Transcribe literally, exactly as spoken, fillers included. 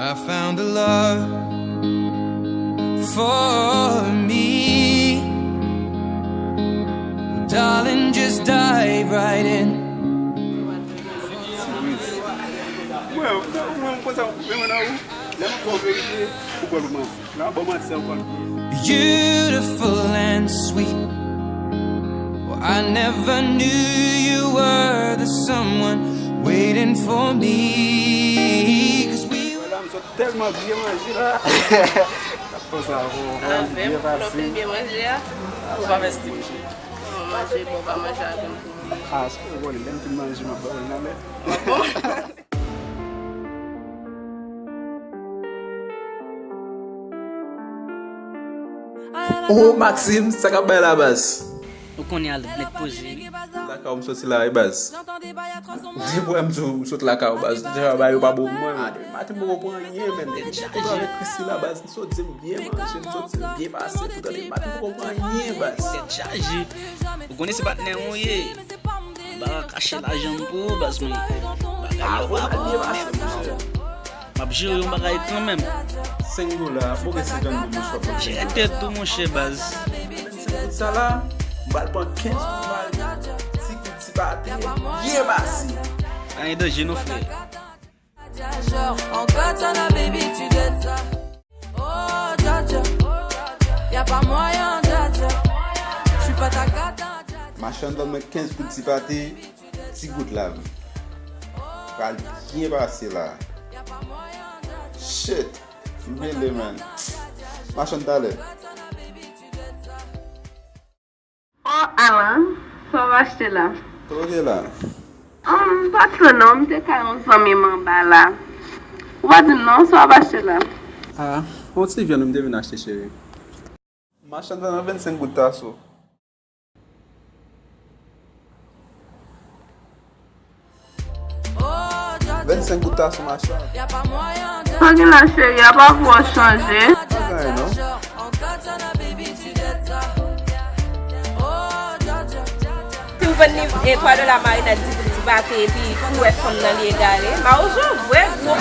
I found a love for me. Darling, just dive right in. Mwen, mwen, mwen konn sa, mwen nan ou, lè m ap ba w verite, ou pral manti. Lè m ap ba w manti, ou pral bliye. Beautiful and sweet. Well, I never knew you were the someone waiting for me. 'Cause we Wè la, m sot tèlman byen manje la. Ap fè sa, bon, Avè m, byen lè w fin pase. Byen manje a, ou pa vèsti manje. Manje bon, pa manje avè m pou mwen. Ah, se pou wè, lè m fin manje, m ap ba w nan men. Oh Maxime, sa k ap bay la baz? Ou konnen al nèt poze wi. Lakay ou m soti la wi baz. Depi wè m di w m sot lakay ou baz. Deja bagay yo pa bon pou mwen. Depi maten m poko pran anyen menm. Depi m kontre avèk Christy la baz, m sot di m byen manje, m sot di m byen pase. Poutan depi maten m poko pran anyen baz. Tèt chaje. Ou konnen se patnè ou ye. M pa ka kache lajan m pou ou baz mwen. Bagay yo pa bon menm. M ap jere yon bagay kanmenm. Senk dola, bon gen senkann goud mwen chòp. Jere tèt ou monchè baz. Sa la, m pral pran kenz goud mari, ti goud ti pate, byen pase. Pa gen danje non frè. Genre, en katana, baby, tu dettes ça. Oh, dja dja, y a pas moyen, dja dja. Je suis pas ta cata, dja dja. Machann ban mwen kenz goud ti pate, ti goud la. Pral byen pase la. Shit, m rele man. Machann talè. Oh Alan, sa w ap achte la? Sa w gen la? Um, pa twò non, m te ka yon zanmi m anba la. Ou pa di m non, sa w ap achte la? Ah, yon ti vyann m te vin achte cheri. Machann sa nan vennsenk goud taso. Vennsenk goud taso machann. Sa gen la cheri, apa vwa w chanje? Pa gen anyen non. Si w vann li e twa dola marinad di pou ti pate epi ou wè fanm nan li egare. Mawozo vre gwo.